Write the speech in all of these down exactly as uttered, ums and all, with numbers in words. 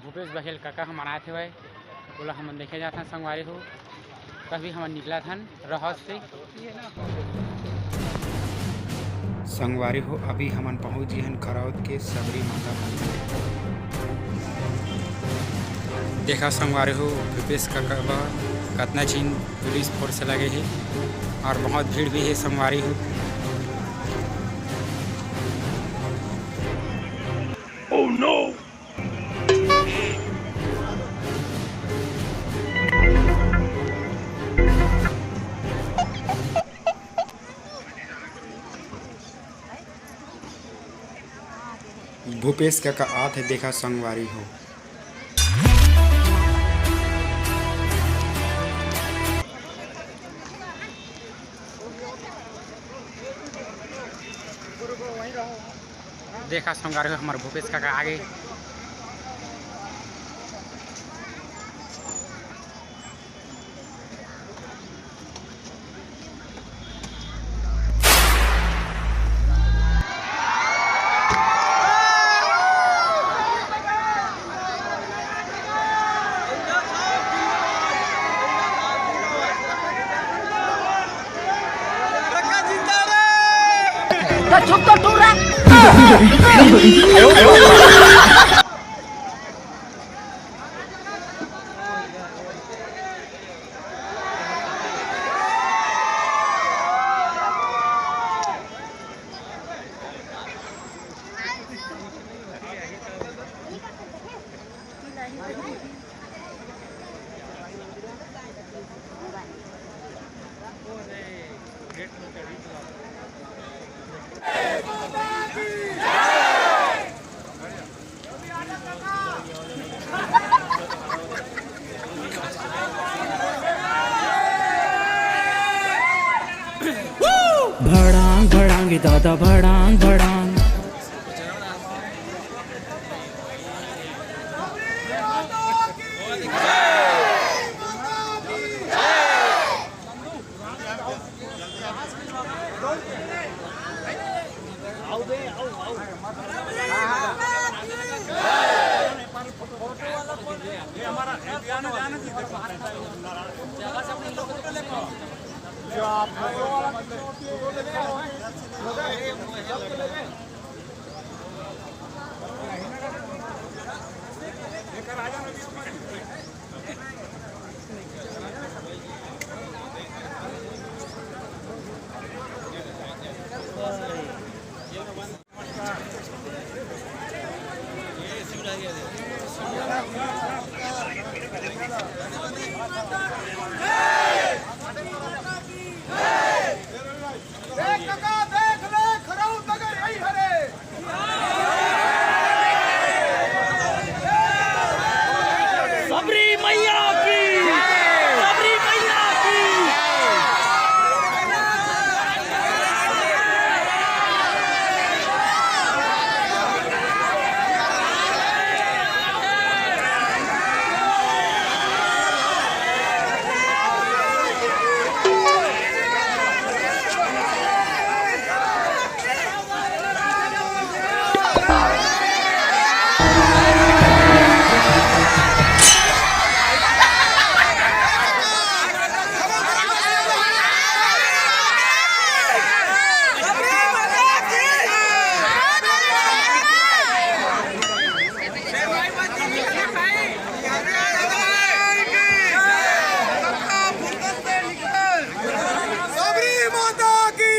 भूपेश बघेल काका हमन आए थे भाई, ओला हमन देखे जाथन संगवारी हो। तभी हमन निकलत हन रहत से। संगवारी हो, अभी हमन पहुंच गए हन खरौद के सबरी माता मंदिर। देखा संगवारी हो, भूपेश काका बर कतना झिन पुलिस फोर्स लगे हे और बहुत भीड़ भी हे संगवारी हो। Oh no! भूपेश काका आत हे, देखा संगवारी हो। देखा संगवारी हो, हमर भूपेश काका आगे। भड़ांग भड़ांग दादा, भड़ांग भड़ांग। देख कका, देख ले, खरौद नगर यही हरे। सबरी मैया की, सबरी मैया की। सबरी माता की,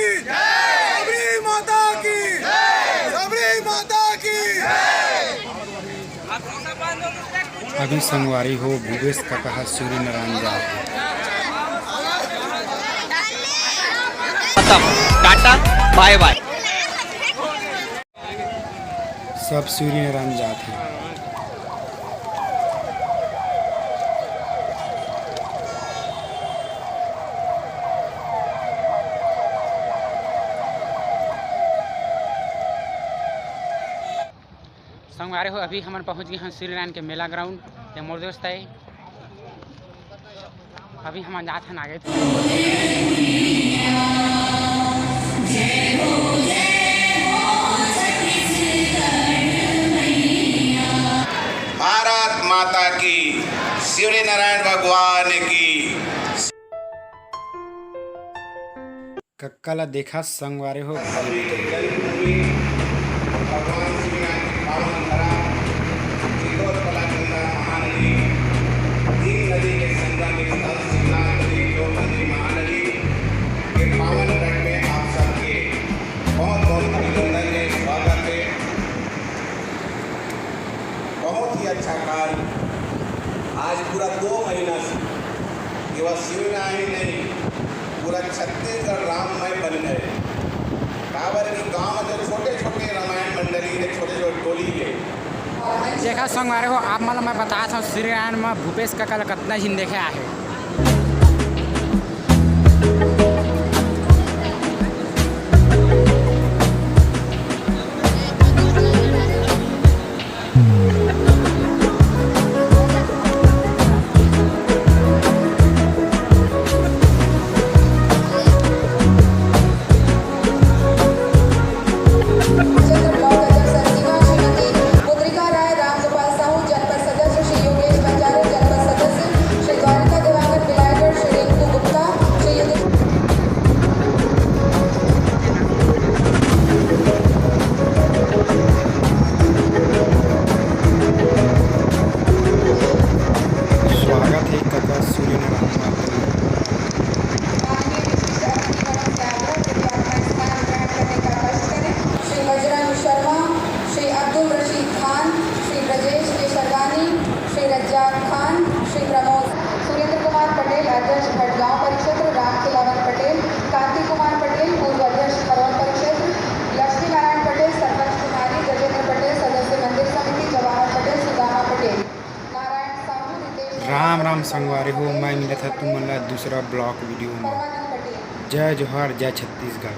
सबरी माता की, सबरी माता की। अभी संगवारी हो, भूपेश कका ह सूर्यनारायण जात हे। खत्म, टाटा, बाय बाय। सब सूर्यनारायण जात हे। संगवारी हो, अभी हमन पहुंच गे हन सूर्यनारायण के मेला ग्राउंड। ये मोर दोस्त हे। अभी हमन जात हन आगे। भारत माता की, शिवरी नारायण भगवान की। कक्का ला देखा संगवारी हो, भारी जन्मभूमि, भगवान शिवनाथ की पावन धरा, त्रिलोक कला गंगा महानदी, तीन नदी के संगम स्थल शिवनाथ नदी, जो नदी महानदी के पावन तट में आप सबके बहुत बहुत अभिनंदन है, स्वागत है। बहुत ही अच्छा कार्य। आज पूरा दो महीना से केवल शिवनाथ ही नहीं, पूरा छत्तीसगढ़ राममय बन गए। काबर कि गांव में जो छोटे छोटे रामायण मंडली है, छोटे छोटे टोली है, देखा संगवारी हो, आप मन ल मैं बतात हव, श्री रामायण में भूपेश कक्का ल कतना झिन देखे आहे। क्षेत्र ब्लॉक अध्यक्ष सरसीवा श्रीमती मुद्रिका राय, रामगोपाल साहू, जनपद सदस्य श्री योगेश बंजारे, जनपद सदस्य श्री द्वारिका दिवाकर बिलाईगढ़, श्री रिंकू गुप्ता, श्री युद्ध स्वागत है कका सूर्यनारायण माता। माननीय विशिष्ट अतिथि मनोज यादव, कृपया अपना स्थान ग्रहण करने का कष्ट करें। श्री बजरंग शर्मा, श्री अब्दुल रशीद खान, श्री ब्रजेश केशरवानी, श्री रज्जाक खान, श्री प्रमोद, सुरेंद्र कुमार पटेल, अध्यक्ष भटगांव परिक्षेत्र, रामखिलावन पटेल, कांति कुमार पटेल, पूर्व अध्यक्ष खरौल परिक्षेत्र, लक्ष्मी नारायण पटेल, सरपंच कुमारी, गजेंद्र पटेल, सदस्य मंदिर समिति, जवाहर पटेल, सुदामा पटेल, नारायण साहू, रितेश राम राम संगवारी हो, मैं मिलत हंव तुमन ला दूसरा ब्लॉग वीडियो में। परमानंद पटेल। जय जोहार, जय छत्तीसगढ़।